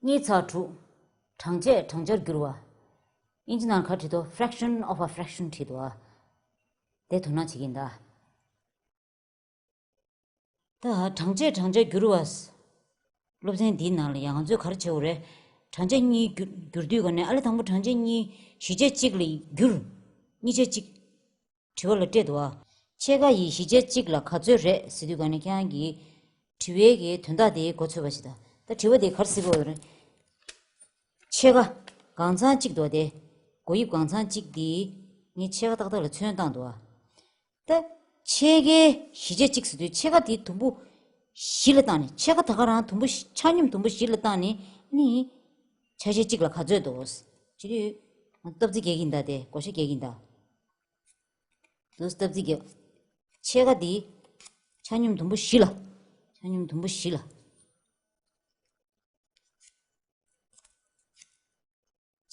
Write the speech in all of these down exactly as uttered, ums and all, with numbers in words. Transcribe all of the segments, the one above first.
གཉིས་ཚེག་དྲུག་གྲངས་བཅད་གྲངས་ཆར་བསྒྱུར་བ། ཨིན་ཇི་ནང་ག་བྲིས་འདུག fraction of a fraction བྲིས་འདུག་ཨ། དེ་དོ་སྣང་བྱེད་ཀྱིན་གདའ། ད་གྲངས་བཅད་གྲངས་ཆར་བསྒྱུར་བ། སློབ་ཚན་འདིའི་ནང་ལ་ཡང་ང་ཚོས་ག་རེ་བྱེད་དགོས་རེད། གྲངས་ཆ་གཉིས་བསྒྱུར་བསྒྱུར་དུས་ག་ནས་ཨ་ལས་དང་པོ་གྲངས་ཆ་གཉིས་བཞི་ཆ་གཅིག་ལ་བསྒྱུར། གཉིས་ཆ་གཅིག་དྲི་བ་ལ་སྤྲད་འདུག་ཨ། ཕྱེད་ཀ་ཡིས་བཞི་ཆ་གཅིག་ལ་ག་ཚོད་རེད་ཟེར་དུས་ག་ནས་ཁྱེད་རང་གིས་དྲི་བའི་གི་དོན་དག་དེ་མགོ་ཚོས་པ་ཞིག་དང་། ད་དྲི་བ་དེ་ག་རེ་ཟེར་དགོས་རེད། ཕྱེད་ཀ། གང་ཚང་གཅིག་འདུག་སྟེ། བགོ་དབྱིབས་གང་ཚང་གཅིག་འདི་ངས་ཕྱེད་ཀ་ཏག་ཏག་ལ་ཚོན་བཏང་འདུག་ཨ། ད་ཕྱེད་ཀའི་བཞི་ཆ་གཅིག་ཟེར་དུས་ཕྱེད་ཀ་དེ་དུམ་བུ་བཞི་ལ་བཏང་ནས། ཕྱེད་ཀ་ད་ག་རང་དུམ་བུ་བཞི་ཆ་སྙོམས་དུམ་བུ་བཞི་ལ་བཏང་ནས་ནི་ཆ་ཤས་གཅིག་ལ་ག་ཚོད་འདུག་ཟེར་དུས། སྟབས་བདེ་རྒྱག་གིན་གདའ་སྟེ། བགོ་བཤའ་རྒྱག་གིན་གདའ། འདུག་སྟབས་བདེ་རྒྱག་ཕྱེད་ཀ་དེ་ཆ་སྙོམས་དུམ་བུ་བཞི་ལ། ཆ་སྙོམས་དུམ་བུ་བཞི་ལ།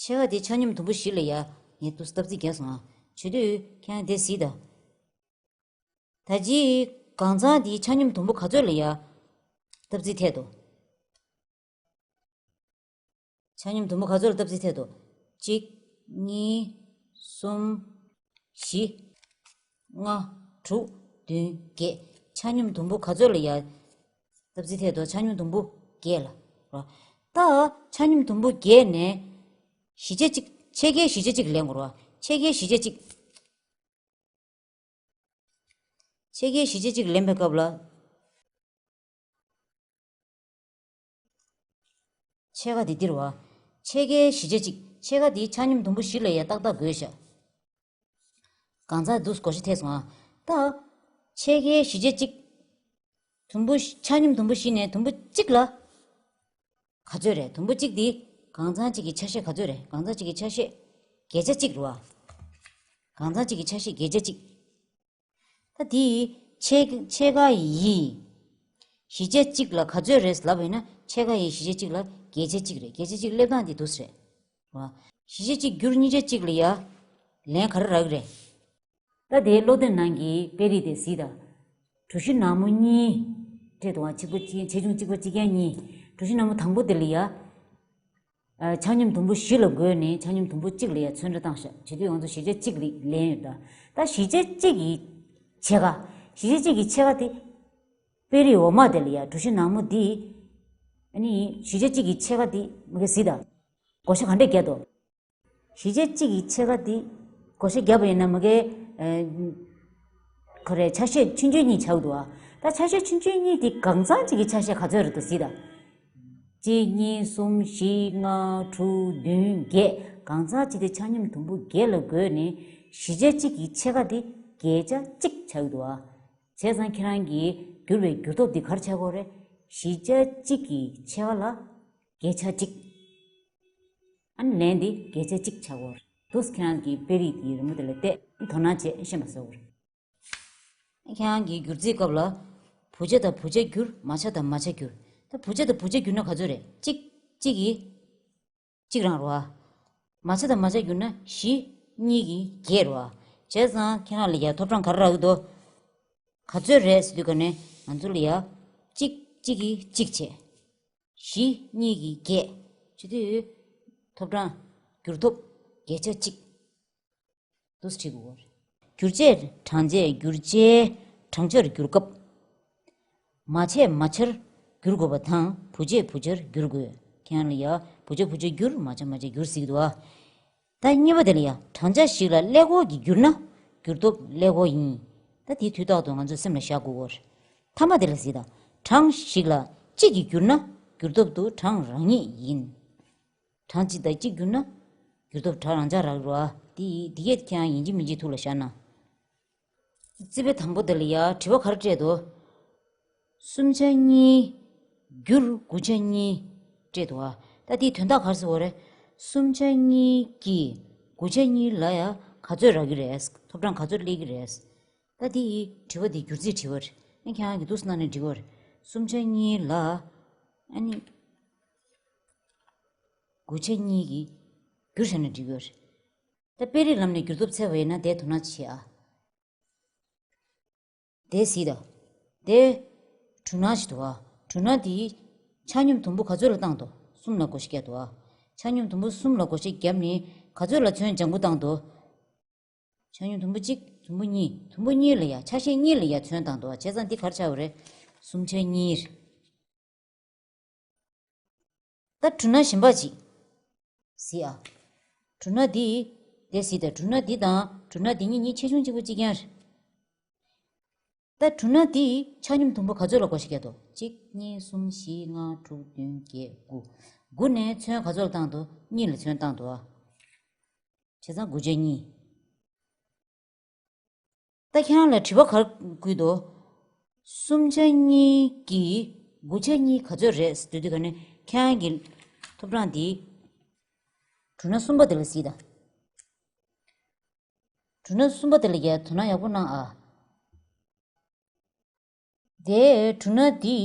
ཕྱེད་ཀ་དེ་ཆ་སྙོམས་དུམ་བུ་བཞི་ལ་ཡ། ངས་འདུག་སྟབས་བདེ་རྒྱག་སོང་ཨ། བྱེད་དུས་ཁྱེད་རང་དེ་གཟིགས་དང་། ད་ཅི། གང་ཚང་དེའི་ཆ་སྙོམས་དུམ་བུ་ག་ཚོད་ལ་ཡ། སྟབས་བདེ་ཐེབས་འདུག་ཆ་སྙོམས་དུམ་བུ་ག་ཚོད་ལ་སྟབས་བདེ་ཐེབས་འདུག་གཅིག་གཉིས། གསུམ། བཞི། ལྔ། དྲུག་བདུན། བརྒྱད། ཆ་སྙོམས་དུམ་བུ་ག་ཚོད་ལ་ཡ། སྟབས་བདེ་ཐེབས་འདུག་ཆ་སྙོམས་དུམ་བུ་བརྒྱད་ལ། རོ། ད་ཆ་སྙོམས་དུམ་བུ་བརྒྱད་ནས་བཞི་ཆ་གཅིག་ཕྱེད་ཀའི་བཞི་ཆ་གཅིག་ལེན་དགོས་རོ། ཕྱེད་ཀའི་བཞི་ཆ་གཅིག་ཕྱེད་ཀའི་བཞི་ཆ་གཅིག་ལེན་པའི་སྐབས་ལ། ཕྱེད་ཀ་འདི་འདིར་བ། ཕྱེད་ཀའི་བཞི་ཆ་གཅིག་ཕྱེད་ཀ་འདི་ཆ་སྙོམས་དུམ་བུ་བཞི་ལ་ཡ་ཏག་ཏག་བགོས་བཞག་གང་ཚང་འདུག་བགོ་བཤའ་ཐེབས་སོང་ཨ། ད། ཕྱེད་ཀའི་བཞི་ཆ་གཅིག་དུམ་བུ་བཞི། ཆ་སྙོམས་དུམ་བུ་བཞི་ནས་དུམ་བུ་གཅིག་ལ། ག་ཚོད་རེད། དུམ་བུ་གཅིག་འདི། གང་ཚང་གཅིག་གི་ཆ་ཤས་ག་ཚོད་རེད། གང་ཚང་གཅིག་གི་ཆ་ཤས། བརྒྱད་ཆ་གཅིག་རེད་བ། གང་ཚང་གཅིག་གི་ཆ་ཤས་བརྒྱད་ཆ་གཅིག་ད་དེ་ཕྱེད་ཕྱེད་ཀ་ཡི་བཞི་ཆ་གཅིག་ལ་ག་ཚོད་རེད་ལབ་པ་ཡིན་ན། ཕྱེད་ཀ་ཡི་བཞི་ཆ་གཅིག་ལ་བརྒྱད་ཆ་གཅིག་རེད། བརྒྱད་ཆ་གཅིག་སླེབས་སྟངས་དེ་འདུག་སེ་རེད། བ། བཞི་ཆ་གཅིག་བསྒྱུར་གཉིས་ཆ་གཅིག་ལ་ཡ། ལན་ག་རེ་རག་གི་རེད། ད་དེའི་སློབ་དེབ་ནང་གི་དཔེ་རིས་དེ་གཟིགས་དང་། གྲུ་བཞི་ནག་མོ་གཉིས། སྤྲད་འདུག་བ། གཅིག་པ་གཅིག་ཆེ་ཆུང་གཅིག་པ་གཅིག་རྐྱང་གཉིས། གྲུ་བཞི་ནག་མོ་དང་པོ་དེ་ལ་ཡ། ཨ། ཆ་སྙོམས་དུམ་བུ་བཞི་ལ་བགོས་ནས་ཆ་སྙོམས་དུམ་བུ་གཅིག་ལ་ཡ་ཚོན་ཁྲ་བཏང་བཞག་བྱེད་དུས་ང་ཚོ་བཞི་ཆ་གཅིག་ལ་ལེན་ཡོད་ད། ད་བཞི་ཆ་གཅིག་གི་ཕྱེད་ཀ་བཞི་ཆ་གཅིག་གི་ཕྱེད་ཀ་དེ། དཔེ་རིས་འོག་མ་དེ་ལ་ཡ་གྲུ་བཞི་ནག་མོ་འདི། ཨ་ནི་བཞི་ཆ་གཅིག་གི་ཕྱེད་ཀ་འདི་མ་གི་གཟིགས་དང་། བགོ་བཤའ་ག་འདྲས་རྒྱག་འདུག་བཞི་ཆ་གཅིག་གི་ཕྱེད་ཀ་འདི། བགོ་བཤའ་བརྒྱབ་པ་ཡིན་ན་མ་གི། ཨ། ཁོ་རེ་ཆ་ཤས་ཆུང་ཆུང་གཉིས་ཆགས་འདུག་ཨ། ད་ཆ་ཤས་ཆུང་ཆུང་གཉིས་འདི་གང་ཚང་གཅིག་གི་ཆ་ཤས་ག་ཚོད་རེད་འདུག་གཟིགས་དང་། གཅིག་གཉིས། གསུམ། བཞི། ལྔ། དྲུག་བདུན། བརྒྱད། གང་ཚང་གཅིག་དེ་ཆ་སྙོམས་དུམ་བུ་བརྒྱད་ལ་བགོས་ནས་བཞི་ཆ་གཅིག་གི་ཕྱེད་ཀ་དེ་བརྒྱད་ཆ་གཅིག་ཆགས་འདུག་ཨ། བྱས་ཙང་ཁྱེད་རང་གིས་བསྒྱུར་བའི་བསྒྱུར་སྟོབས་འདི་ག་རེ་ཆགས་ཀྱི་ཡོད་རེད། བཞི་ཆ་གཅིག་གི་ཕྱེད་ཀ་ལ་བརྒྱད་ཆ་གཅིག་ཨ་ནི་ལན་འདི་བརྒྱད་ཆ་གཅིག་ཆགས་ཀྱི་ཡོད་རེད། འདུག་སེ་ཁྱེད་རང་གིས་དཔེ་རིས་འདིའི་རི་མོ་དེ་ལ་བལྟས་དོ་སྣང་བྱས་ཤེས་པ་བཟོ་དགོས་རེད། ཁྱེད་རང་གིས་བསྒྱུར་རྩིས་སྐབས་ལ། བུ་ཆ་དང་བུ་ཆ་བསྒྱུར། མ་ཆ་དང་མ་ཆ་བསྒྱུར། ད་བུ་ཆ་དང་བུ་ཆ་བསྒྱུར་ན་ག་ཚོད་རེད། གཅིག་གཅིག་གིས་གཅིག་རང་རེད་བ། མ་ཆ་དང་མ་ཆ་བསྒྱུར་ན་བཞི་གཉིས་ཀྱིས་བརྒྱད་རེད་བ། བྱས་ཙང་ཁྱེད་རང་ལ་ཡ་ཐོབ་གྲངས་ག་རེ་རག་གི་འདུག་ག་ཚོད་རེད་ཟེར་དུས་ག་ནས་ང་ཚོ་ལ་ཡ། གཅིག་གཅིག་གིས་གཅིག་བྱས། བཞི་གཉིས་ཀྱིས་བརྒྱད། བྱེད་དུས། ཐོབ་གྲངས། བསྒྱུར་ཐོབ། བརྒྱད་ཆ་གཅིག་འདུག་སེ་བྲིས་དགོས། བསྒྱུར་བྱའི་གྲངས་བྱས་བསྒྱུར་བྱའི་གྲངས་ཆར་བསྒྱུར་སྐབས། མ་ཆས་མ་ཆར་བསྒྱུར་དགོས་པ་དང་བུ་ཆས་བུ་ཆར་བསྒྱུར་དགོས། ཁྱེད་རང་ལ་ཡ་བུ་ཆ་བུ་ཆ་བསྒྱུར། མ་ཆ་མ་ཆ་བསྒྱུར་ཟེར་གྱི་འདུག་ཨ། ད་གཉིས་པ་དེ་ལ་ཡ་གྲངས་ཆ་ཞིག་ལ་ཀླད་ཀོར་གྱིས་བསྒྱུར་ན་བསྒྱུར་སྟོབས་ཀླད་ཀོར་ཡིན། ད་དེ་དུས་རྟག་ཏུ་ང་ཚོ་སེམས་ལ་བཞག་དགོས་ཀྱི་རེད། མཐའ་མ་དེ་ལ་གཟིགས་དང་། གྲངས་ཤིག་ལ་གཅིག་གིས་བསྒྱུར་ན་བསྒྱུར་སྟོབས་དེ་གྲངས་རང་ཉིད་ཡིན། གྲངས་གཅིག་དང་གཅིག་བསྒྱུར་ན་བསྒྱུར་སྟོབས་གྲངས་རང་འཇགས་རག་རོ། ཨ། དེ་འདི་གས་ཁྱེད་རང་ཡིན་གཅིག་མིན་གཅིག་ཐུགས་ལ་བཞག་ན། རྩིས་དཔེ་དང་པོ་དེ་ལ་ཡ་དྲི་བ་ག་རེ་སྤྲད་འདུག་གསུམ་ཆ་གཉིས་བསྒྱུར་དགུ་ཆ་གཉིས་སྤྲད་འདུག་ཨ། ད་དེའི་དོན་དག་ག་རེ་ཟེར་བ་རེད། གསུམ་ཆ་གཉིས་ཀྱིས་དགུ་ཆ་གཉིས་ལ་ཡ་ག་ཚོད་རག་གི་རེད། ཐོབ་གྲངས་ག་ཚོད་སླེབས་ཀྱི་རེད། ད་དེ་ཡི་དྲི་བ་དེ་བསྒྱུར་རྩིས་དྲི་བ་རེད། ཨ། ཁྱེད་རང་གིས་འདུག་སེ་གནང་ནས་འབྲི་དགོས་རེད། གསུམ་ཆ་གཉིས་ལ། ཨ་ནི། དགུ་ཆ་གཉིས་ཀྱིས་བསྒྱུར་བྱས་ནས་འབྲི་དགོས་རེད། ད་དཔེ་རིས་ལམ་ནས་བསྒྱུར་སྟོབས་འཚོལ་བ་ཡིན་ན་དེ་དོ་སྣང་བྱེད་ཨ། དེ་གཟིགས་དང་། དེ། གྲུ་སྣ་ཞིག་འདུག་ཨ། གྲུ་སྣ་དེ། ཆ་སྙོམས་དུམ་བུ་ག་ཚོད་ལ་བཏང་འདུག་གསུམ་ལ་བགོ་བཤའ་བརྒྱབ་འདུག་ཨ། ཆ་སྙོམས་དུམ་བུ་གསུམ་ལ་བགོ་བཤའ་བརྒྱབ་ནས་ག་ཚོད་ལ་ཚོན་ལྗང་གུ་བཏང་འདུག་ཆ་སྙོམས་དུམ་བུ་གཅིག་དུམ་བུ་གཉིས། དུམ་བུ་གཉིས་ལ་ཡ་ཆ་ཤས་གཉིས་ལ་ཡ་ཚོན་བཏང་འདུག་ཨ། བྱས་ཙང་འདི་ག་རེ་ཆགས་པ་རེད། གསུམ་ཆ་གཉིས་རེད། ད་གྲུ་སྣ་གཞན་པ་ཅིག་གཟིགས་ཨ། གྲུ་སྣ་འདི། དེ་གཟིགས་དང་། གྲུ་སྣ་འདི་དང་གྲུ་སྣ་འདི་གཉིས་གཉིས་ཆེ་ཆུང་གཅིག་པ་གཅིག་རྐྱང་རེད། ད་གྲུ་སྣ་འདི་ཆ་སྙོམས་དུམ་བུ་ག་ཚོད་ལ་བགོ་བཤའ་བརྒྱབ་འདུག་གཅིག་གཉིས་གསུམ་བཞི་ལྔ་དྲུག་བདུན་བརྒྱད་དགུ། དགུ་ནས་ཚོན་ག་ཚོད་ལ་བཏང་འདུག་གཉིས་ལ་ཚོན་བཏང་འདུག་ཨ། བྱས་ཙང་དགུ་ཆ་གཉིས། ད་ཁྱེད་རང་ལ་དྲི་བ་ག་རེ་བསྐུལ་འདུག་གསུམ་ཆ་གཉིས་ཀྱི་དགུ་ཆ་གཉིས་ག་ཚོད་རེད་ཟེར་དུས། དེ་ག་ནས་ཁྱེད་རང་གི་ཐོབ་གྲངས་འདི་གྲུ་སྣ་གསུམ་པ་དེ་ལ་གཟིགས་དང་། གྲུ་སྣ་གསུམ་པ་དེ་ལ་ཡ་དོ་སྣང་ཡག་པོ་གནང་ཨ། དེ་གྲུ་སྣ་འདི་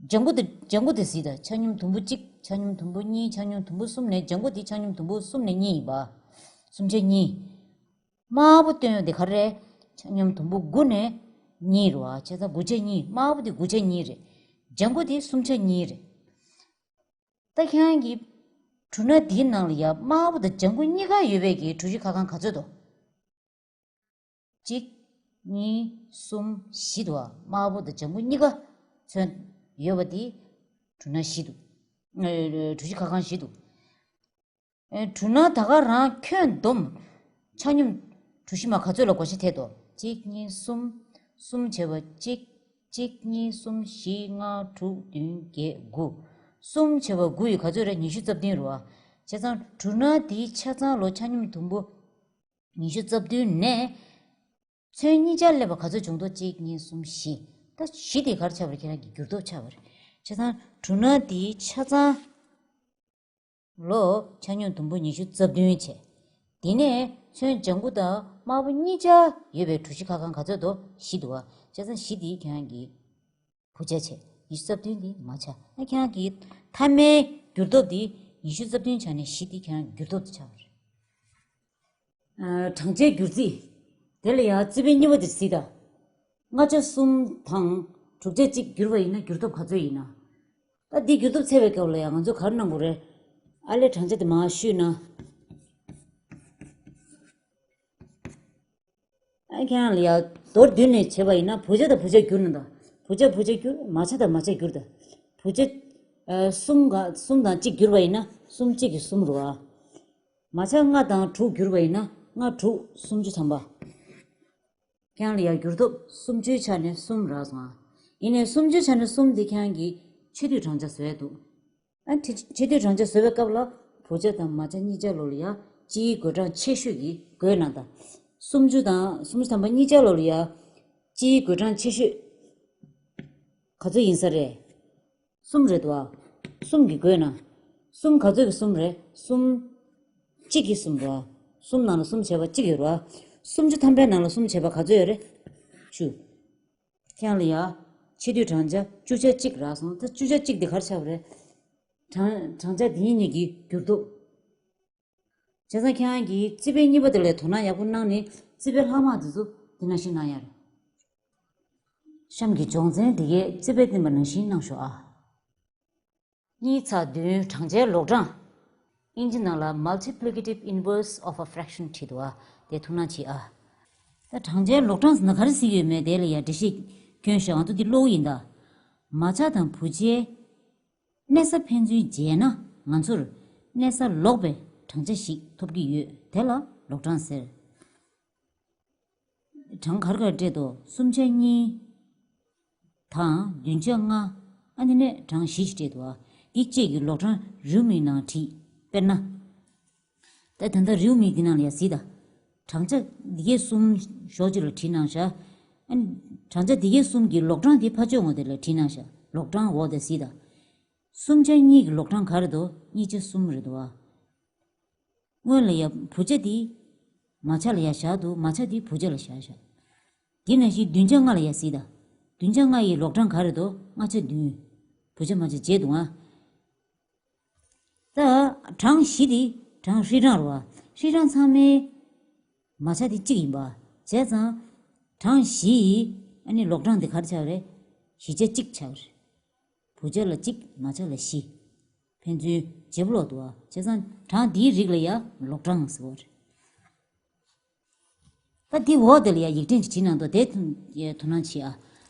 ལྗང་གུ་དེ། ལྗང་གུ་དེ་གཟིགས་དང་། ཆ་སྙོམས་དུམ་བུ་གཅིག་ཆ་སྙོམས་དུམ་བུ་གཉིས། ཆ་སྙོམས་དུམ་བུ་གསུམ་ནས། ལྗང་གུ་དེ་ཆ་སྙོམས་དུམ་བུ་གསུམ་ནས་གཉིས་ཡིན་པ། གསུམ་ཆ་གཉིས། དམར་པོ་སྟོན་ཡོད་དེ་ག་རེ་རེད། ཆ་སྙོམས་དུམ་བུ་དགུ་ནས་གཉིས་རེད་བ། བྱས་ཙང་དགུ་ཆ་གཉིས། དམར་པོ་དེ་དགུ་ཆ་གཉིས་རེད། ལྗང་གུ་དེ་གསུམ་ཆ་གཉིས་རེད། ད་ཁྱེད་རང་གི་གྲུ་སྣ་འདིའི་ནང་ལ་ཡ་དམར་པོ་དང་ལྗང་གུ་གཉིས་ཀ་ཡོད་པའི་གི་གྲུ་བཞི་ཁ་གང་ག་ཚོད་འདུག་གཅིག་གཉིས། གསུམ། བཞི་འདུག་ཨ། དམར་པོ་དང་ལྗང་གུ་གཉིས་ཀ་ཚོན་ཡོད་པ་དེ་གྲུ་སྣ་བཞི་འདུག་ཨེ། གྲུ་བཞི་ཁ་གང་བཞི་འདུག་ཨེ། གྲུ་སྣ་ད་ག་རང་ཁྱོན་བསྡོམས་ཆ་སྙོམས་གྲུ་བཞི་མ་ག་ཚོད་ལ་བགོ་བཤའ་ཐེབས་འདུག་གཅིག་གཉིས། གསུམ། གསུམ་བྱས་པ་གཅིག་གཅིག་གཉིས། གསུམ། བཞི། ལྔ། དྲུག་བདུན། བརྒྱད། དགུ། གསུམ་བྱས་པ་དགུ་ཡི་ག་ཚོད་རེད། ཉི་ཤུ་རྩ་བདུན་རེད་བ། བྱས་ཙང་གྲུ་སྣ་དེའི་ཆ་ཚང་ལོ་ཆ་སྙོམས་དུམ་བུ་ཉི་ཤུ་རྩ་བདུན་ནས་ཚོན་གཉིས་ཆར་སླེབས་པ་ག་ཚོད་བྱུང་འདུག་གཅིག་གཉིས། གསུམ། བཞི། ད་བཞི་དེ་ག་རེ་ཆགས་པ་རེད། ཁྱེད་རང་གི་འགྱུར་ལྡོག་ཆགས་པ་རེད། བྱས་ཙང་གྲུ་སྣ་དེའི་ཆ་ཚང་ལོ་ཆ་སྙོམས་དུམ་བུ་ཉི་ཤུ་རྩ་བདུན་བྱས། དེ་ནས་ཚོན་ལྗང་གུ་དང་དམར་པོ་གཉིས་ཆར་ཡོད་པའི་གྲུ་བཞི་ཁ་གང་ག་ཚོད་འདུག་བཞི་འདུག་བ། བྱས་ཙང་བཞི་དེ་ཁྱེད་རང་གི་བུ་ཆ་བྱས། ཉི་ཤུ་རྩ་བདུན་དེ་མ་ཆ། ཨ། ཁྱེད་རང་གི་མཐའ་མའི་འགྱུར་ལྡོག་དེ་ཉི་ཤུ་རྩ་བདུན་ཆ་ནས་བཞི་དེ་ཁྱེད་རང་གི་འགྱུར་ལྡོག་དེ་ཆགས་པ་རེད། ཨ། བགྲང་བྱའི་འགྱུར་རྩིས། དེ་ལ་ཡང་རྩིས་དཔེ་གཉིས་པ་དེ་གཟིགས་དང་། ལྔ་ཆ་གསུམ་དང་དྲུག་ཆ་གཅིག་བསྒྱུར་བ་ཡིན་ན་འགྱུར་སྟོབས་ག་ཚོད་ཡིན་ན། ད་འདི་འགྱུར་སྟོབས་འཚོལ་བའི་སྐབས་ལ་ཡང་ང་ཚོས་ག་རེ་གནང་དགོས་རེད། ཨ་ལས་བགྲང་བྱ་དེ་མར་བཤུས་ན། ཨ། ཁྱེད་རང་ལ་ཡ་མདོར་བསྡུས་ནས་བྱས་པ་ཡིན་ན། བུ་ཆ་དང་བུ་ཆ་བསྒྱུར་ན་དང་། བུ་ཆ་བུ་ཆ་བསྒྱུར། མ་ཆ་དང་མ་ཆ་བསྒྱུར་དང་། བུ་ཆ། ཨ། གསུམ་ག་གསུམ་དང་གཅིག་བསྒྱུར་བ་ཡིན་ན་གསུམ་གཅིག་གིས་གསུམ་རེད་བ། མ་ཆ་ལྔ་དང་དྲུག་བསྒྱུར་བ་ཡིན་ན་ལྔ་དྲུག་སུམ་ཅུ་ཐམ་པ། ཁྱེད་རང་ལ་ཡ་འགྱུར་སྟོབས་སུམ་ཅུའི་ཆ་ནས་གསུམ་རག་སོང་ཨ། ཡིན་ནའི་སུམ་ཅུའི་ཆ་ནས་གསུམ་དེ་ཁྱེད་རང་གིས་ཆེ་བསྡུས་བགྲང་བྱ་བཟོ་ཡ་འདུག་ཨ། ཆེ་ཆེ་བསྡུས་བགྲང་བྱ་བཟོ་བའི་སྐབས་ལ་བུ་ཆ་དང་མ་ཆ་གཉིས་ཆ་ལོ་ལ་ཡ་སྤྱིའི་བགོད་གྲངས་ཆེ་ཤོས་ཀྱི་བགོས་ན་དང་། སུམ་ཅུ་དང་སུམ་ཅུ་ཐམ་པ་གཉིས་ཆ་ལོ་ལ་ཡ་སྤྱིའི་བགོད་གྲངས་ཆེ་ཤོས་ག་ཚོད་ཡིན་ས་རེད། གསུམ་རེད་དོ། གསུམ་གྱིས་བགོས་ན། གསུམ་ག་ཚོད་ཀྱི་གསུམ་རེད། གསུམ་གཅིག་གི་གསུམ་རེད་བ། གསུམ་ནང་ལ་གསུམ་བྱས་པ་གཅིག་ཡོད་རེད་བ། སུམ་ཅུ་ཐམ་པའི་ནང་ལ་གསུམ་བྱས་པ་ག་ཚོད་ཡོད་རེད། བཅུ། ཁྱེད་རང་ལ་ཡ། ཆེ་བསྡུས་བགྲང་བྱ་བཅུ་ཆ་གཅིག་རག་སོང་། ད་བཅུ་ཆ་གཅིག་དེ་ག་རེ་ཆགས་པ་རེད། བགྲང་བགྲང་བྱ་དེ་གཉིས་གཉིས་ཀྱི་འགྱུར་ལྡོག་བྱས་ཙང་ཁྱེད་རང་གིས་རྩིས་དཔེ་གཉིས་པ་དེ་ལ་དོ་སྣང་ཡག་པོ་གནང་ནས་རྩིས་དཔེ་ལྷག་མ་དེ་ཚོ་དེ་ནང་བཞིན་གནང་ཡ་རེད། གཤམ་གྱི་སྦྱོང་ཚན་འདི་གའི་རྩིས་དཔེ་བསྟན་པ་ནང་བཞིན་གནང་ཤོག་ཨ། གཉིས་ཚེག་བདུན། བགྲང་བྱའི་ལོག་གྲངས། ཨིན་ཇི་ནང་ལ་multiplicative inverse of a fraction བྲིས་འདུག་ཨ། དེ་ཐུགས་སྣང་བྱེད་ཨ། ད་བགྲང་བྱའི་ལོག་གྲངས་ཟེར་ན་ག་རེ་ཟེར་གྱི་ཡོད་མེད་དེ་ལ་ཡ་འགྲེལ་བཤད་སྐྱོན་ཤོག་ང་ཚོ་འདི་ཀློག་གི་ཡིན་ད། མ་ཆ་དང་བུ་ཆའི་གནས་ས་ཕན་ཚུན་འཇལ་ན་ང་ཚོར་གནས་ས་ལོག་པའི་བགྲང་བྱ་ཞིག་ཐོབ་ཀྱི་ཡོད། དེ་ལ་ལོག་གྲངས་ཟེར། གྲངས་ག་རེ་ག་རེ་སྤྲད་དོ། གསུམ་ཆ་གཉིས་དང་བདུན་ཆ་ལྔ། ཨ་ནི་ནས་གྲངས་བཞི་ཞིག་སྤྲད་དོ། འདི་བཅས་ཀྱི་ལོག་གྲངས་རེའུ་མིག་ནང་བྲིས། དཔེར་ན། ད་ད་ལྟ་རེའུ་མིག་འདི་ནང་ལ་ཡ་གཟིགས་དང་། བགྲང་བྱ་འདི་གའི་གསུམ་ཞོགས་ཀྱི་ལ་བྲིས་གནང་བཞག་ཨ་ནི་བགྲང་བྱ་འདི་གའི་གསུམ་གྱི་ལོག་གྲངས་འདི་ཕར་ཕྱོགས་ངོས་དེ་ལ་བྲིས་གནང་བཞག་ལོག་གྲངས་འོག་དེ་གཟིགས་དང་། གསུམ་ཆ་གཉིས་ཀྱི་ལོག་གྲངས་ག་རེ་འདུག་གཉིས་ཆ་གསུམ་རེད་འདུག་ཨ། སྔོན་ལ་ཡ་བུ་ཆ་དེ་མ་ཆ་ལ་ཡ་བཞག་འདུག་མ་ཆ་དེ་བུ་ཆ་ལ་བཞག་བཞག་དེ་ནང་བཞིན་བདུན་ཆ་ལྔ་ལ་ཡ་གཟིགས་དང་། བདུན་ཆ་ལྔ་ཡི་ལོག་གྲངས་ག་རེ་འདུག་ལྔ་ཆ་བདུན། བུ་ཆ་མ་ཆ་བརྗེས་འདུག་ཨ། ད་གྲངས་བཞི་དེ་གྲངས་ཧྲིལ་གྲངས་རེད་བ། ཧྲིལ་གྲངས་ཚང་མའི་མ་ཆ་དེ་གཅིག་ཡིན་པ། བྱས་ཙང་གྲངས་བཞི་ཡི་ཨ་ནི་ལོག་གྲངས་དེ་ག་རེ་ཆགས་རེད། བཞི་ཆ་གཅིག་ཆགས་རེད། བུ་ཆ་ལ་གཅིག་མ་ཆ་ལ་བཞི། ཕན་ཚུན་བརྗེ་པོ་ལོག་འདུག་བ། བྱས་ཙང་གྲངས་འདིའི་རིགས་ལ་ཡ་ལོག་གྲངས་ཟེར་བ་རེད། ད་འདི་འོག་དེ་ལ་ཡ་ཡིག་ཕྲེང་ཅིག་བྲིས་གནང་འདུག་དེ་དོ་སྣང་བྱེད་ཨ།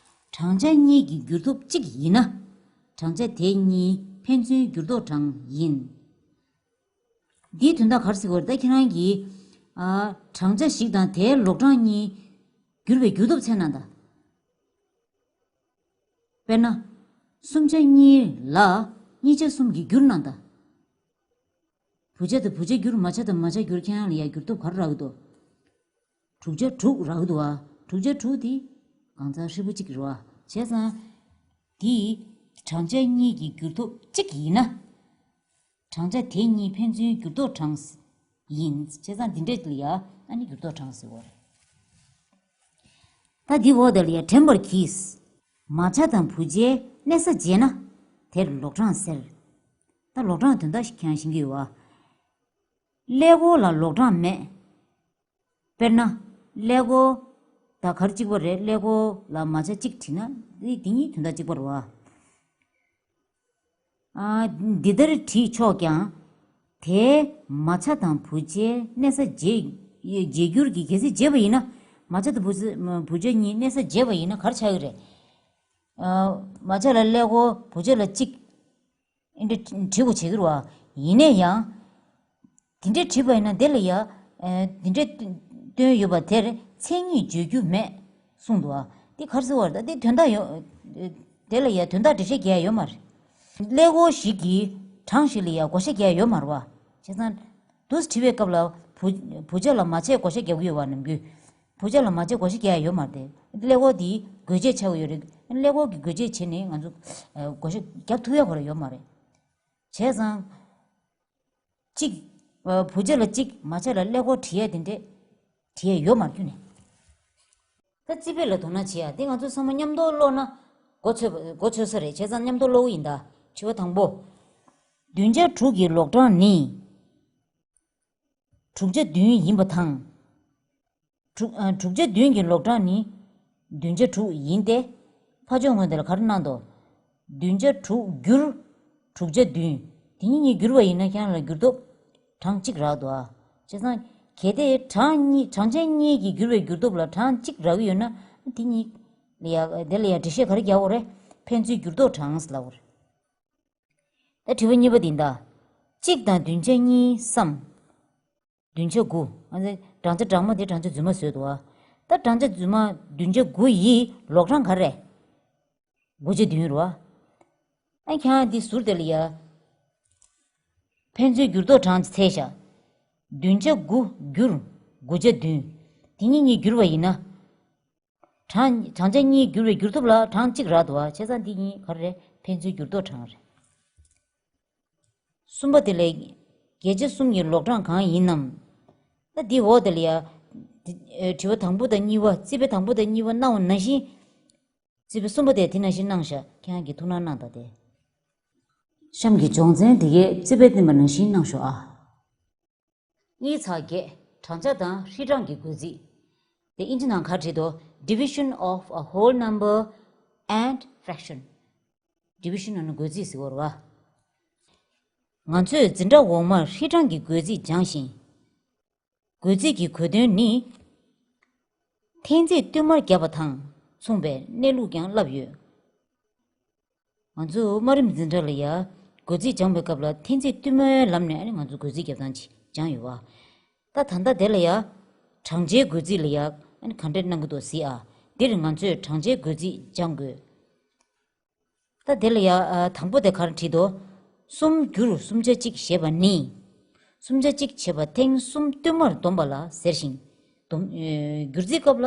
གྲངས་ཆ་གཉིས་ཀྱི་འགྱུར་ལྡོག་གཅིག་ཡིན་ན། གྲངས་ཆ་དེ་གཉིས་ཕན་ཚུན་འགྱུར་ལྡོག་གྲངས་ཡིན། འདིའི་དོན་དག་ག་རེ་ཟེར་དགོས་རེད། ད་ཁྱེད་རང་གིས་ཨ་གྲངས་ཆ་ཞིག་དང་དེའི་ལོག་གྲངས་གཉིས་འགྱུར་བའི་འགྱུར་ལྡོག་བཙལ་གནང་དང་། དཔེར་ན། སུམ་ཆ་གཉིས་ལ་གཉིས་ཆ་གསུམ་གྱིས་བསྒྱུར་གནང་དང་། བུ་ཆ་དང་བུ་ཆ་བསྒྱུར། མ་ཆ་དང་མ་ཆ་བསྒྱུར། ཁྱེད་རང་ལ་ཡ་འགྱུར་ལྡོག་ག་རེ་རག་གི་འདུག་དྲུག་ཆ་དྲུག་རག་གི་འདུག་བ། དྲུག་ཆ་དྲུག་དེ་གང་ཚང་ཧྲིལ་པོ་གཅིག་རེད་བ། བྱས་ཙང་། དེ་གྲངས་ཆ་གཉིས་ཀྱི་འགྱུར་ལྡོག་གཅིག་ཡིན་ན། གྲངས་ཆ་དེ་གཉིས་ཕན་ཚུན་འགྱུར་ལྡོག་གྲངས་ཡིན། བྱས་ཙང་འདི་འདྲས་ལ་ཡ་ཨ་ནི་འགྱུར་ལྡོག་གྲངས་ཟེར་བ་རེད། ད་འདི་འོག་དེ་ལ་ཡ་དྲན་པར་གྱིས། མ་ཆ་དང་བུ་ཆའི་གནས་ས་བརྗེས་ན་དེར་ལོག་གྲངས་ཟེར། ད་ལོག་གྲངས་དོན་དག་ཞིག་ཁྱེད་རང་ཤེས་ཀྱི་ཡོད་བ། ཀླད་ཀོར་ལ་ལོག་གྲངས་མེད། དཔེར་ན། ཀླད་ཀོར། ད་ག་རེ་གཅིག་པ་རེད། ཀླད་ཀོར་ལ་མ་ཆ་གཅིག་བྲིས་ན་འདི་འདི་གཉིས་དོན་དག་གཅིག་པ་རེད་བ། ཨ། འདི་ལྟར་བྲིས་ཆོག་ཀྱང་། དེའི་མ་ཆ་དང་བུ་ཆའི་གནས་ས་བརྗེ་བརྗེ་འགྱུར་གྱིས་གལ་སྲིད་བརྗེས་པ་ཡིན་ན། མ་ཆ་དང་བུ་ཆ་བུ་ཆ་གཉིས་གནས་ས་བརྗེས་པ་ཡིན་ན་ག་རེ་ཆགས་ཀྱི་རེད། ཨ། མ་ཆ་ལ་ཀླད་ཀོར། བུ་ཆ་ལ་གཅིག་ཨེ་འདྲ་བྲིས་དགོས་བྱེད་ཀྱི་རེད་བ། ཡིན་ན་ཡང་། དེ་འདྲ་བྲིས་པ་ཡིན་ན་དེ་ལ་ཡ། ཨེ། དེ་འདྲ་བཏོན་ཡོད་པ་དེར་མཚན་ཉིད་བརྗོད་རྒྱུ་མེད་གསུངས་འདུག་བ། དེ་ག་རེ་ཟེར་བ་རེད། ད་དེ་དོན་དག་ཡོད། དེ་ལ་ཡ་དོན་དག་འགྲེལ་བཤད་རྒྱག་ཡ་ཡོད་མ་རེད། ཀླད་ཀོར་ཞིག་གིས་གྲངས་ཤིག་ལ་ཡ་བགོ་བཤའ་རྒྱག་ཡ་ཡོད་མ་རེད་བ། བྱས་ཙང་། འདུག་སེ་བྲིས་པའི་སྐབས་ལ་བུ་བུ་ཆ་ལ་མ་ཆས་བགོ་བཤའ་རྒྱག་གི་ཡོད་བ། ནམ་རྒྱུན། བུ་ཆ་ལ་མ་ཆས་བགོ་བཤའ་རྒྱག་ཡ་ཡོད་མ་རེད། ཀླད་ཀོར་དེ་དགོས་ཆས་ཆགས་ཀྱི་ཡོད་རེད། ཀླད་ཀོར་གྱི་དགོས་ཆས་བྱས་ནས་ང་ཚོ་ཨ་བགོ་བཤའ་རྒྱག་ཐུབ་ཡ་ཁོ་རང་ཡོད་མ་རེད། བྱས་ཙང་། གཅིག་ཨ་བུ་ཆ་ལ་གཅིག་མ་ཆ་ལ་ཀླད་ཀོར་བྲིས་ཡ་དེ་འདྲས་བྲིས་ཡ་ཡོད་མ་རེད་ཁྱོན་ནས། ད་རྩིས་དཔེ་ལ་དོ་སྣང་བྱེད་ཡ་དེ་ང་ཚོ་ཚང་མ་མཉམ་དུ་ཀློག་ན་མགོ་ཚོས་པ་མགོ་ཚོས་ས་རེད། བྱས་ཙང་མཉམ་དུ་ཀློག་གི་ཡིན་ད། དྲི་བ་དང་པོ། བདུན་ཆ་དྲུག་གི་ལོག་གྲངས་ནི། དྲུག་ཆ་བདུན་ཡིན་པ་དང་། དྲུག་ཨ་དྲུག་ཆ་བདུན་གྱི་ལོག་གྲངས་ནི་བདུན་ཆ་དྲུག་ཡིན་ཏེ། ཕར་ཕྱོགས་ངོས་དེ་ལ་ག་རེ་གནང་འདུག་བདུན་ཆ་དྲུག་བསྒྱུར་དྲུག་ཆ་བདུན། དེ་གཉིས་གཉིས་བསྒྱུར་བ་ཡིན་ན་ཁྱེད་རང་ལ་འགྱུར་ལྡོག་གྲངས་གཅིག་རག་འདུག་ཨ། བྱས་ཙང་གལ་ཏེ་གྲངས་གཉིས་གྲངས་ཆ་གཉིས་ཀྱིས་བསྒྱུར་བའི་འགྱུར་ལྡོག་ལ་གྲངས་གཅིག་རག་གི་ཡོད་ན་དེ་གཉིས་ལ་ཡ་དེ་ལ་ཡ་འགྲེལ་བཤད་ག་རེ་རྒྱག་དགོས་རེད། ཕན་ཚུན་འགྱུར་ལྡོག་གྲངས་ལབ་དགོས་རེད། ད་དྲི་བ་གཉིས་པ་འདི་ད། གཅིག་དང་བདུན་ཆ་གཉིས་སམ། བདུན་ཆ་དགུ། ཨ་ནི་བགྲང་བྱ་སྦྲགས་མ་དེ་བགྲང་བྱ་རྫུན་མ་བཟོས་འདུག་ཨ། ད་བགྲང་བྱ་རྫུན་མ་བདུན་ཆ་དགུ་ཡི་ལོག་གྲངས་ག་རེ་རེད། དགུ་ཆ་བདུན་རེད་བ། ཨ་ཁྱེད་རང་འདི་ཟུར་དེ་ལ་ཡ། ཕན་ཚུན་འགྱུར་ལྡོག་གྲངས་ཀྱི་ཚད་བཞག་བདུན་ཆ་དགུ་བསྒྱུར་དགུ་ཆ་བདུན། དེ་གཉིས་གཉིས་བསྒྱུར་བ་ཡིན་ན། གྲངས་གྲངས་ཆ་གཉིས་བསྒྱུར་བའི་འགྱུར་ལྡོག་ལ་གྲངས་གཅིག་རག་འདུག་བ། བྱས་ཙང་འདི་གཉིས་ག་རེ་རེད། ཕན་ཚུན་འགྱུར་ལྡོག་གྲངས་རེད། གསུམ་པ་དེ་ལས། བརྒྱད་ཆ་གསུམ་གྱི་ལོག་གྲངས་གང་ཡིན་ནམ། ད་འདི་འོག་དེ་ལ་ཡ། དེ་ཨེ་དྲི་བ་དང་པོ་དང་གཉིས་པ་རྩིས་དཔེ་དང་པོ་དང་གཉིས་པ་གནང་བ་ནང་བཞིན། རྩིས་དཔེ་གསུམ་པ་དེ་དེ་ནང་བཞིན་གནང་ཤག་ཁྱེད་རང་གིས་ཐུགས་སྣང་གནང་དང་དེ། གཤམ་གྱི་སྦྱོང་ཚན་དེ་གའི་རྩིས་དཔེ་བསྟན་པ་ནང་བཞིན་གནང་ཤོག་ཨ། གཉིས་ཚེག་བརྒྱད། གྲངས་ཆ་དང་ཧྲིལ་གྲངས་ཀྱི་བགོ་རྩིས། དེ་ཨིན་ཇི་ནང་ག་བྲིས་འདུག Division of a whole number and fraction. Division ནི་བགོ་རྩིས་ཟེར་བ་རེད་བ། ང་ཚོས་འཛིན་གྲྭ་འོག་མར་ཧྲིལ་གྲངས་ཀྱི་བགོ་རྩིས་སྦྱངས་ཤིང་། བགོ་རྩིས་ཀྱི་གོ་དོན་ནི། ཐེངས་རྩིས་བསྟུད་མར་བརྒྱབ་པ་དང་མཚུངས་པའི་གནས་ལུགས་ཀྱང་བསླབས་ཡོད། ང་ཚོ་དམའ་རིམ་འཛིན་གྲྭ་ལ་ཡ། བགོ་རྩིས་སྦྱངས་པའི་སྐབས་ལ་ཐེངས་རྩིས་བསྟུད་མའི་ལམ་ནས་ཨ་ནི་ང་ཚོ་བགོ་རྩིས་རྒྱབ་སྟངས་ཅིག་སྦྱངས་ཡོད་བ། ད་ད་ལྟ་དེ་ལ་ཡ། གྲངས་ཆའི་བགོ་རྩིས་ལ་ཡ་ཨ་ནི་ག་འདྲས་གནང་གི་འདུག་གཟིགས་ཨ། འདིར་ང་ཚོས་གྲངས་ཆའི་བགོ་རྩིས་སྦྱང་དགོས། ད་དེ་ལ་ཡ་ཨ་དང་པོ་དེ་ག་རེ་བྲིས་འདུག་གསུམ་བསྒྱུར་སུམ་ཆ་གཅིག་ཞེས་པ་ནི། སུམ་ཆ་གཅིག་ཞེས་པ་ཐེངས་གསུམ་བསྟུད་མར་བསྡོམས་པ་ལ་ཟེར་ཞིང་། བསྡོམས་ཨེ་བསྒྱུར་རྩིས་སྐབས་ལ་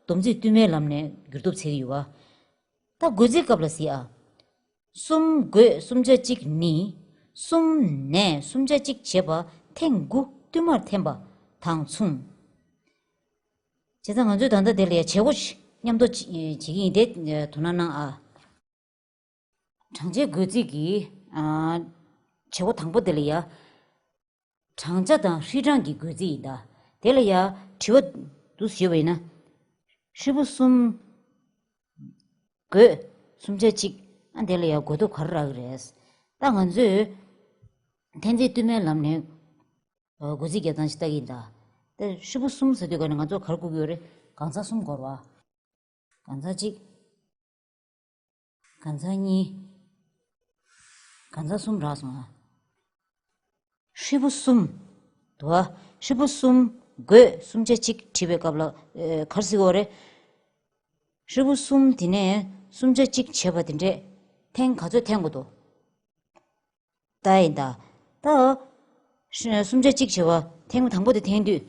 སྡོམ་རྩིས་བསྟུད་མའི་ལམ་ནས་འགྱུར་ལྡོག་འཚོལ་གྱི་ཡོད་བ། ད་བགོ་རྩིས་སྐབས་ལ་གཟིགས་ཨ། གསུམ་བགོས་སུམ་ཆ་གཅིག་ནི། གསུམ་ནས་སུམ་ཆ་གཅིག་བྱས་པ་ཐེངས་དགུ་བསྟུད་མར་འཐེན་པ་དང་མཚུངས། བྱས་ཙང་ང་ཚོས་ད་ལྟ་དེ་ལ་ཡ་བྱེད་སྒོ་ཞིག་མཉམ་དུ་བྱེད་ཀྱི་ཡིན་ཏེ་དོ་སྣང་གནང་ཨ། གྲངས་ཆའི་བགོ་རྩིས་ཀྱི་ཨ་བྱེད་སྒོ་དང་པོ་དེ་ལ་ཡ། གྲངས་ཆ་དང་ཧྲིལ་གྲངས་ཀྱི་བགོ་རྩིས་ཡིན་ད། དེ་ལ་ཡ་དྲི་བ་འདུག་ཞུས་པ་ཡིན་ན། ཧྲིལ་པོ་གསུམ་བགོས་སུམ་ཆ་གཅིག་ཨ་དེ་ལ་ཡ་བགོ་ཐོབ་ག་རེ་རག་གི་རེད། ད་ང་ཚོས་ འཐེན་རྩེ་སྟོད་སྨད་ལམ་ནས་ཨ་སྒོ་རྩིས་རྒྱག་སྟངས་ཤིག་ལྟ་གི་ཡིན་ད། ད་ཧྲིལ་པོ་གསུམ་ཟེར་དུས་ག་ནས་ང་ཚོ་ག་རེ་གོ་གི་ཡོད་རེད། གང་ཚང་གསུམ་དགོས་རེད་བ། གང་ཚང་གཅིག་གང་ཚང་གཉིས། གང་ཚང་གསུམ་རག་སོང་ཨ། ཧྲིལ་པོ་གསུམ། འདུག་ཨ། ཧྲིལ་པོ་གསུམ། བགོས་སུམ་ཆ་གཅིག་བྲིས་པའི་སྐབས་ལ་ཨེ་ག་རེ་ཟེར་གྱི་ཡོད་རེད། ཧྲིལ་པོ་གསུམ་དེ་ནས་སུམ་ཆ་གཅིག་བྱས་པ་དེ་འདྲས་འཐེན་ག་ཚོད་འཐེན་དགོས་འདུག་ད་ཡིན་ད། ད། ཧྲི་སུམ་ཆ་གཅིག་བྱས་པ་ཐེངས་དང་པོ་དེ་འཐེན་དུས།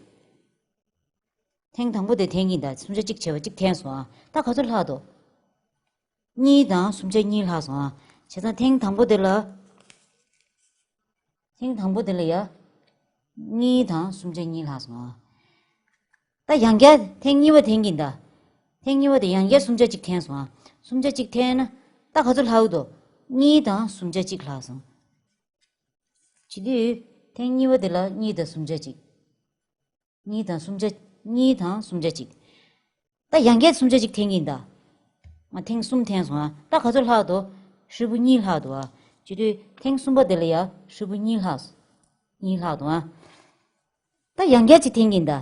ཐེངས་དང་པོ་དེ་འཐེན་གྱིན་ད། སུམ་ཆ་གཅིག་བྱས་པ་གཅིག་འཐེན་སོང་ཨ། ད་ག་ཚོད་ལྷག་འདུག་གཉིས་དང་སུམ་ཆ་གཉིས་ལྷག་སོང་ཨ། བྱས་ཙང་ཐེངས་དང་པོ་དེ་ལ། ཐེངས་དང་པོ་དེ་ལ་ཡ། གཉིས་དང་སུམ་ཆ་གཉིས་ལྷག་སོང་ཨ། ད་ཡང་བསྐྱར་ཐེངས་གཉིས་པ་འཐེན་གྱིན་ད། ཐེངས་གཉིས་པ་དེ་ཡང་བསྐྱར་སུམ་ཆ་གཅིག་འཐེན་སོང་ཨ། སུམ་ཆ་གཅིག་འཐེན་ན། ད་ག་ཚོད་ལྷག་འདུག་གཉིས་དང་སུམ་ཆ་གཅིག་ལྷག་སོང་། བྱེད་དུས་ཐེངས་གཉིས་པ་དེ་ལ་གཉིས་དང་སུམ་ཆ་གཅིག་གཉིས་དང་སུམ་ཆ། གཉིས་དང་སུམ་ཆ་གཅིག་ད་ཡང་བསྐྱར་སུམ་ཆ་གཅིག་འཐེན་གྱིན་ད། ང་ཐེངས་གསུམ་འཐེན་སོང་ཨ། ད་ག་ཚོད་ལྷག་འདུག་ཧྲིལ་པོ་གཉིས་ལྷག་འདུག་ཨ། བྱེད་དུས་ཐེངས་གསུམ་པ་དེ་ལ་ཡ་ཧྲིལ་པོ་གཉིས་ལྷག་གཉིས་ལྷག་འདུག་ཨ། ད་ཡང་བསྐྱར་གཅིག་འཐེན་གྱིན་ད།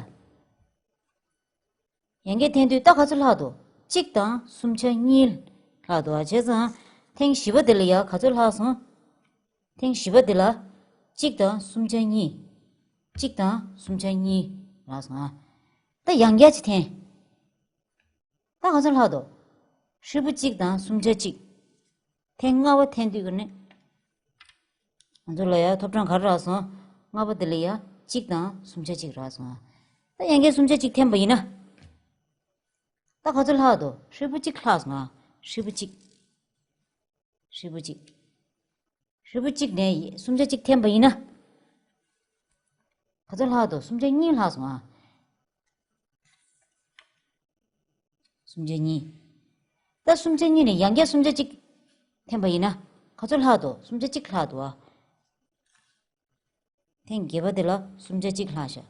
ཡང་བསྐྱར་འཐེན་དུས་ད་ག་ཚོད་ལྷག་འདུག་གཅིག་དང་སུམ་ཆ་གཉིས་ལྷག་འདུག་ཨ། བྱས་ཙང་ཐེངས་བཞི་པ་དེ་ལ་ཡ་ག་ཚོད་ལྷག་སོང་། ཐེངས་བཞི་པ་དེ་ལ་གཅིག་དང་སུམ་ཆ་གཉིས། གཅིག་དང་སུམ་ཆ་གཉིས་ལྷག་སོང་ཨ། ད་ཡང་བསྐྱར་གཅིག་འཐེན། ད་ག་ཚོད་ལྷག་འདུག་ཧྲིལ་པོ་གཅིག་དང་སུམ་ཆ་གཅིག་ཐེངས་ལྔ་པ་འཐེན་དུས་ཀྱི་ནི། ང་ཚོ་ལ་ཡ་ཐོབ་གྲངས་ག་རེ་རག་སོང་། ལྔ་པ་དེ་ལ་ཡ་གཅིག་དང་སུམ་ཆ་གཅིག་རག་སོང་ཨ། ད་ཡང་བསྐྱར་སུམ་ཆ་གཅིག་འཐེན་པ་ཡིན་ན། ད་ག་ཚོད་ལྷག་འདུག་ཧྲིལ་པོ་གཅིག་ལྷག་སོང་ཨ། ཧྲིལ་པོ་གཅིག་ཧྲིལ་པོ་གཅིག་ཧྲིལ་པོ་གཅིག་ནས་སུམ་ཆ་གཅིག་འཐེན་པ་ཡིན་ན། ག་ཚོད་ལྷག་འདུག་སུམ་ཆ་གཉིས་ལྷག་སོང་ཨ། སུམ་ཆ་གཉིས། ད་སུམ་ཆ་གཉིས་ནས་ཡང་བསྐྱར་སུམ་ཆ་གཅིག་འཐེན་པ་ཡིན་ན། ག་ཚོད་ལྷག་འདུག་སུམ་ཆ་གཅིག་ལྷག་འདུག་ཨ། ཐེངས་བརྒྱད་པ་དེ་ལ་སུམ་ཆ་གཅིག་ལྷག་ཤག་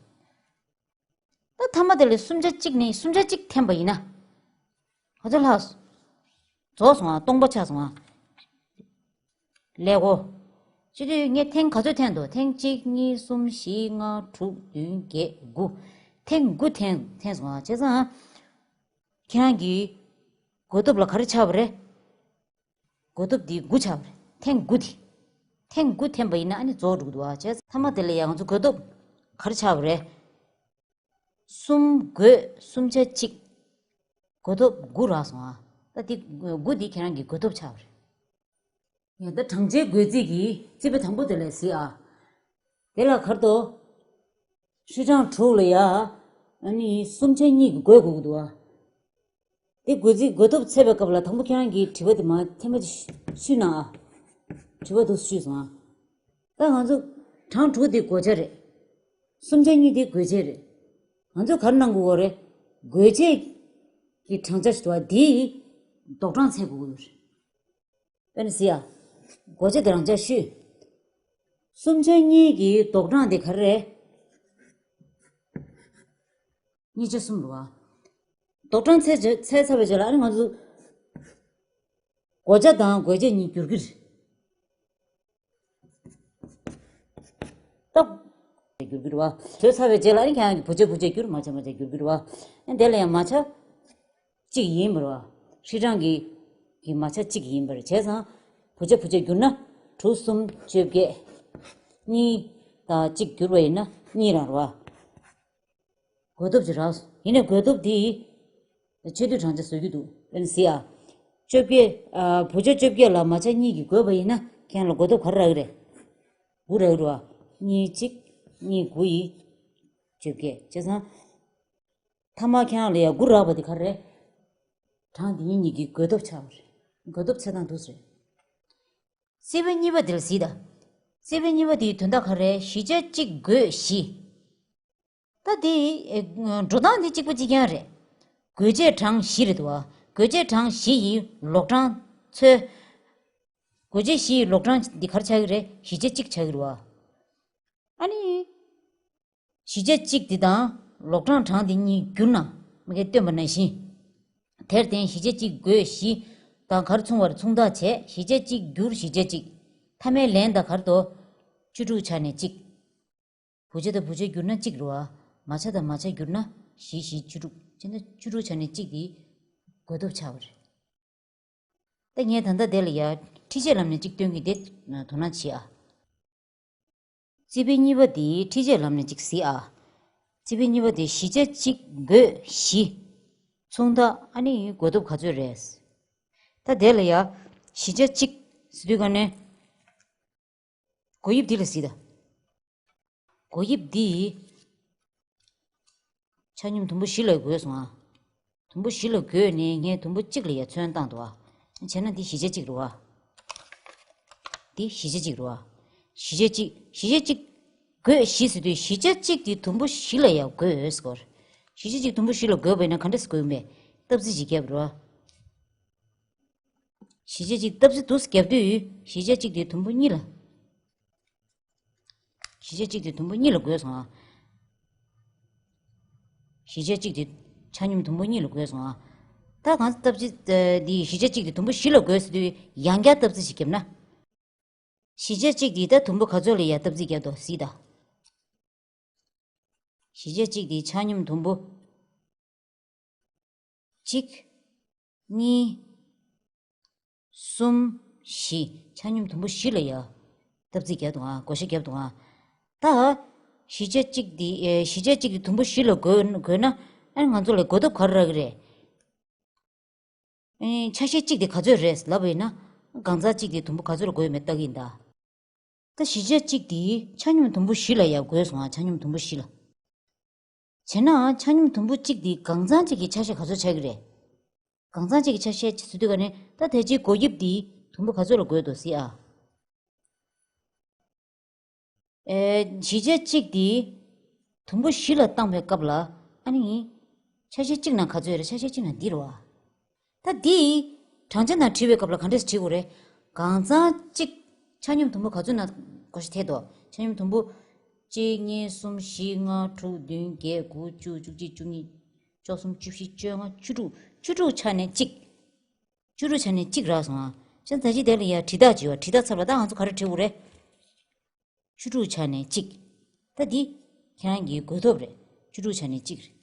ད་མཐའ་མ་དེ་ལ་སུམ་ཆ་གཅིག་ནས་སུམ་ཆ་གཅིག་འཐེན་པ་ཡིན་ན། ག་ཚོད་ལྷག་རྫོགས་སོང་ཨ། སྟོང་པ་ཆགས་སོང་ཨ། ཀླད་ཀོར། བྱེད་དུས་ངས་ཐེངས་ག་ཚོད་འཐེན་འདུག་ཐེངས་གཅིག་གཉིས་གསུམ་བཞི་ལྔ་དྲུག་བདུན་བརྒྱད་དགུ། ཐེངས་དགུ་འཐེན་འཐེན་སོང་ཨ། བྱས་ཙང་། ཁྱེད་རང་གི་བགོ་ཐོབ་ལ་ག་རེ་ཆགས་པ་རེད། བགོ་ཐོབ་འདི་དགུ་ཆགས་པ་རེད། ཐེངས་དགུ་དེ། ཐེངས་དགུ་འཐེན་པ་ཡིན་ན་ཨ་ནི་རྫོགས་འགྲོ་གི་འདུག་ཨ། བྱས་ཙང་མཐའ་མ་དེ་ལ་ཡང་ང་ཚོ་བགོ་ཐོབ་ག་རེ་ཆགས་པ་རེད། གསུམ་བགོས་སུམ་ཆ་གཅིག་བགོ་ཐོབ་དགུ་རག་སོང་ཨ། ད་འདི་དགུ་འདི་ཁྱེད་རང་གི་བགོ་ཐོབ་ཆགས་པ་རེད། ཡང་ད་བགྲང་བྱའི་བགོད་རྩིས་ཀྱི་རྩིས་པ་དང་པོ་དེ་ལ་གཟིགས་ཨ། དེ་ལ་ག་རེ་འདུག་ཧྲིལ་གྲངས་དྲུག་ལ་ཡ། ཨ་ནི་སུམ་ཆ་གཉིས་ཀྱིས་བགོ་དགོས་ཀྱི་འདུག་ཨ། དེ་བགོ་རྩིས་བགོ་ཐོབ་འཚོལ་བའི་སྐབས་ལ་དང་པོ་ཁྱེད་རང་གིས་དྲི་བ་དེ་མར་ཐེངས་མ་ཞུས་ན་ཨ། དྲི་བ་འདུག་ཞུས་སོང་ཨ། ད་ང་ཚོ་གྲངས་དྲུག་དེ་བགོ་བྱ་རེད། སུམ་ཆ་གཉིས་དེ་བགོད་བྱ་རེད། ང་ཚོས་ག་རེ་གནང་དགོས་ཀྱི་རེད། བགོ་བྱེད་ཀྱི་བགྲང་བྱ་ཞིག་འདུག་བ། དེའི་ལྡོག་གྲངས་འཚོལ་དགོས་ཀྱི་ཡོད་རེད། དཔེར་ན་གཟིགས་ཨ། བགོ་བྱ་དེ་རང་འཇགས་ཞུས། སུམ་ཆ་གཉིས་ཀྱི་ལྡོག་གྲངས་དེ་ག་རེ་རེད། གཉིས་ཆ་གསུམ་རེད་བ། ལྡོག་གྲངས་འཚོལ་བྱ་འཚོལ་ཚར་བའི་རྗེས་ལ་ཨ་ནི་ང་ཚོ་བགོ་བྱ་དང་བགོད་བྱ་གཉིས་འགྱུར་གྱི་རེད། ད། འགྱུར་གྱི་རེད་བ། བགོས་ཚར་བའི་རྗེས་ལ་ཨ་ནི་ཁྱེད་རང་གིས་བུ་ཆ་བུ་ཆ་བསྒྱུར། མ་ཆ་མ་ཆ་བསྒྱུར་གྱི་རེད་བ། ཨ་ནི་དེ་ལ་ཡང་མ་ཆ་གཅིག་ཡིན་པ་རེད་བ། ཧྲིལ་གྲངས་ཀྱི་གི་མ་ཆ་གཅིག་ཡིན་པ་རེད། བྱས་ཙང་བུ་ཆ་བུ་ཆ་བསྒྱུར་ན་དྲུག་གསུམ་བཅོ་བརྒྱད། གཉིས་དང་གཅིག་བསྒྱུར་བ་ཡིན་ན་གཉིས་རང་རེད་བ། བགོ་ཐོབ་ཅིག་རག་སོང་། ཡིན་ནའི་བགོ་ཐོབ་འདི་ཆེད་དུ་བགྲང་བྱ་བཟོ་རྒྱུ་འདུག་དཔེར་ན་གཟིགས་ཨ། བཅོ་བརྒྱད། ཨ། བུ་ཆ་བཅོ་བརྒྱད་ལ་མ་ཆ་གཉིས་ཀྱིས་བགོས་པ་ཡིན་ན་ཁྱེད་རང་ལ་བགོ་ཐོབ་ག་རེ་རག་གི་རེད། དགུ་རག་གི་རེད་བ། གཉིས་གཅིག་གཉིས་དགུ་ཡིས་བཅོ་བརྒྱད། བྱས་ཙང་མཐའ་མ་ཁྱེད་རང་ལ་ཡང་དགུ་རག་པ་དེ་ག་རེ་རེད། གྲངས་འདི་གཉིས་གཉིས་ཀྱི་བགོ་ཐོབ་ཆགས་པ་རེད། བགོ་ཐོབ་འཚོལ་སྟངས་འདུག་སེ་རེད། རྩིས་དཔེ་གཉིས་པ་འདི་ལ་གཟིགས་དང་། རྩིས་དཔེ་གཉིས་པ་འདིའི་དོན་དག་ག་རེ་རེད། བཞི་ཆ་གཅིག་བགོས་བཞི། ད་འདི། ཨེ། འགྲོ་སྟངས་འདི་གཅིག་པ་གཅིག་རྐྱང་རེད། བགོ་བྱེད་གྲངས་བཞི་རེད་འདུག་བ། བགོ་བྱེད་གྲངས་བཞི་ཡི་ལྡོག་གྲངས་འཚོལ། བགོ་བྱེད་བཞི་ཡི་ལྡོག་གྲངས་འདི་ག་རེ་ཆགས་ཀྱི་རེད། བཞི་ཆ་གཅིག་ཆགས་ཀྱི་རེད་བ། ཨ་ནི། བཞི་ཆ་གཅིག་འདི་དང་ལྡོག་གྲངས་གྲངས་འདི་གཉིས་བསྒྱུར་ན། མ་གིར་སྟོན་པ་ནང་བཞིན། དེར་བརྟེན་བཞི་ཆ་གཅིག་བགོས་བཞི་དང་ག་རེ་མཚུངས་པར་མཚུངས་རྟགས་བྱས། བཞི་ཆ་གཅིག་བསྒྱུར་བཞི་ཆ་གཅིག་མཐའ་མའི་ལན་དང་ག་རེ་འདུག་བཅུ་དྲུག་ཆ་ནས་གཅིག་བུ་ཆ་དང་བུ་ཆ་བསྒྱུར་ན་གཅིག་རེད་བ། མ་ཆ་དང་མ་ཆ་བསྒྱུར་ན་བཞི་བཞི་བཅུ་དྲུག་བྱས་ན་བཅུ་དྲུག་ཆ་ནས་གཅིག་དེ་བགོ་ཐོབ་ཆགས་པ་རེད། ད་ངས་ད་ལྟ་དེ་ལ་ཡ་ཁྲི་ཕྱེད་ལམ་ནས་གཅིག་སྟོན་གྱི་དེ་དོ་སྣང་བྱེད་ཨ། རྩིས་དཔེ་གཉིས་པ་དེ་ཁྲི་ཕྱེད་ལམ་ནས་གཅིག་གཟིགས་ཨ། རྩིས་དཔེ་གཉིས་པ་དེ་བཞི་ཆ་གཅིག་བགོ་བཞི། མཚུངས་རྟགས་ཨ་ནི་བགོ་ཐོབ་ག་ཚོད་རེད། ད་དེ་ལ་ཡ་བཞི་ཆ་གཅིག་ཟེར་དུས་ག་ནས། བགོ་དབྱིབས་འདི་ལ་གཟིགས་དང་། བགོ་དབྱིབས་འདི། ཆ་སྙོམས་དུམ་བུ་བཞི་ལ་བགོས་སོང་ཨ། དུམ་བུ་བཞི་ལ་བགོས་ནས་ངས་དུམ་བུ་གཅིག་ལ་ཡ་ཚོན་བཏང་འདུག་ཨ། བྱས་ན་འདི་བཞི་ཆ་གཅིག་རེད་བ། འདི་བཞི་ཆ་གཅིག་རེད་བ། བཞི་ཆ་གཅིག་བཞི་ཆ་གཅིག་བགོས་བཞི་ཟེར་དུས་བཞི་ཆ་གཅིག་འདི་དུམ་བུ་བཞི་ལ་ཡ་བགོས་ཟེར་གོ། བཞི་ཆ་གཅིག་དུམ་བུ་བཞི་ལ་བགོས་པ་ཡིན་ན་ག་འདྲ་སེ་བགོས་ཡིན་པས། སྟབས་རྩིས་ཅིག་བརྒྱབ་རེད་བ། བཞི་ཆ་གཅིག་སྟབས་རྩིས་འདུག་སེ་བརྒྱབ་དུས་བཞི་ཆ་གཅིག་དེ་དུམ་བུ་གཉིས་ལ། བཞི་ཆ་གཅིག་དེ་དུམ་བུ་གཉིས་ལ་བགོས་སོང་ཨ། བཞི་ཆ་གཅིག་དེ་ཆ་སྙོམས་དུམ་བུ་གཉིས་ལ་བགོས་སོང་ཨ། ད་གང་སྟབས་རྩིས་འདི་བཞི་ཆ་གཅིག་དེ་དུམ་བུ་བཞི་ལ་བགོས་ཟེར་དུས་ཡང་བསྐྱར་སྟབས་རྩིས་ཤིག་བརྒྱབ་ན། བཞི་ཆ་གཅིག་དེ་ད་དུམ་བུ་ག་ཚོད་ལ་ཡ་སྟབས་རྩིས་བརྒྱབ་འདུག་གཟིགས་དང་། བཞི་ཆ་གཅིག་དེ་ཆ་སྙོམས་དུམ་བུ། གཅིག་གཉིས། གསུམ། བཞི། ཆ་སྙོམས་དུམ་བུ་བཞི་ལ་ཡ། སྟབས་རྩིས་བརྒྱབ་འདུག་ཨ། བགོ་བཤའ་བརྒྱབ་འདུག་ཨ། ད། བཞི་ཆ་གཅིག་འདི་ཨེ་བཞི་ཆ་གཅིག་འདི་དུམ་བུ་བཞི་ལ་བགོས་བགོས་ན་ཨ་ནི་ང་ཚོ་ལ་བགོ་ཐོབ་ག་རེ་རག་གི་རེད། ཨེ་ཆ་ཤས་གཅིག་འདི་ག་ཚོད་རེད་ལབ་པ་ཡིན་ན། གང་ཚང་གཅིག་འདི་དུམ་བུ་ག་ཚོད་ལ་བགོས་ཡོད་མེད་ལྟ་གི་ཡིན་ད། ད་བཞི་ཆ་གཅིག་འདི་ཆ་སྙོམས་དུམ་བུ་བཞི་ལ་ཡ་བགོས་སོང་ཨ། ཆ་སྙོམས་དུམ་བུ་བཞི་ལ། བྱས་ན་ཆ་སྙོམས་དུམ་བུ་གཅིག་འདི་གང་ཚང་གཅིག་གི་ཆ་ཤས་ག་ཚོད་ཆགས་ཀྱི་རེད། གང་ཚང་གཅིག་གི་ཆ་ཤས་ཟེར་དུས་ག་ནས་ད་དེ་རྗེས་བགོ་དབྱིབས་འདི་དུམ་བུ་ག་ཚོད་ལ་བགོས་འདུག་གཟིགས་ཨ། ཨེ་བཞི་ཆ་གཅིག་འདི་དུམ་བུ་བཞི་ལ་བཏང་བའི་སྐབས་ལ་ཨ་ནི། ཆ་ཤས་གཅིག་ནང་ག་ཚོད་རེད། ཆ་ཤས་གཅིག་ནང་འདི་རེད་བ། ད་འདི། གྲངས་ཆ་ནང་བྲིས་པའི་སྐབས་ལ་ག་འདྲས་བྲིས་དགོས་རེད། གང་ཚང་གཅིག་ཆ་སྙོམས་དུམ་བུ་ག་ཚོད་ནང་བགོ་བཤའ་ཐེབས་འདུག་ཆ་སྙོམས་དུམ་བུ། གཅིག་གཉིས་གསུམ་བཞི་ལྔ་དྲུག་བདུན་བརྒྱད་དགུ་བཅུ་བཅུ་གཅིག་བཅུ་གཉིས། བཅུ་གསུམ་བཅུ་བཞི་བཅོ་ལྔ་བཅུ་དྲུག་བཅུ་དྲུག་ཆ་ནས་གཅིག་བཅུ་དྲུག་ཆ་ནས་གཅིག་རག་སོང་ཨ། བྱས་ཙང་ད་ཅི་དེ་ལ་ཡ་བྲིས་རྟགས་བྱས་པ། བྲིས་རྟགས་ཚར་བ་ད་ང་ཚོ་ག་རེ་བྲིས་དགོས་རེད། བཅུ་དྲུག་ཆ་ནས་གཅིག་ད་འདི་ཁྱེད་རང་གི་བགོ་ཐོབ་རེད། བཅུ་དྲུག་ཆ་ནས་གཅིག་རེད།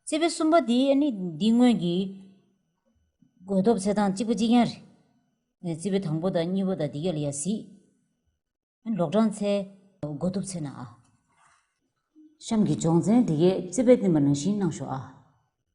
རྩིས་དཔེ་གསུམ་པ་འདི་ཨ་ནི་འདི་སྔོན་གྱི་བགོ་ཐོབ་ཚད་དང་གཅིག་པ་གཅིག་རྐྱང་རེད། རྩིས་དཔེ་དང་པོ་དང་གཉིས་པ་དང་འདི་ག་ལ་ཡ་གཟིགས། ཨ་ནི་ལོག་གྲངས་ཚད་བགོ་ཐོབ་ཚད་ན་ཨ། གཤམ་གྱི་སྦྱོང་ཚན་འདི་གའི་རྩིས་དཔེ་བསྟན་པ་ནང་བཞིན་གནང་ཤོག་ཨ།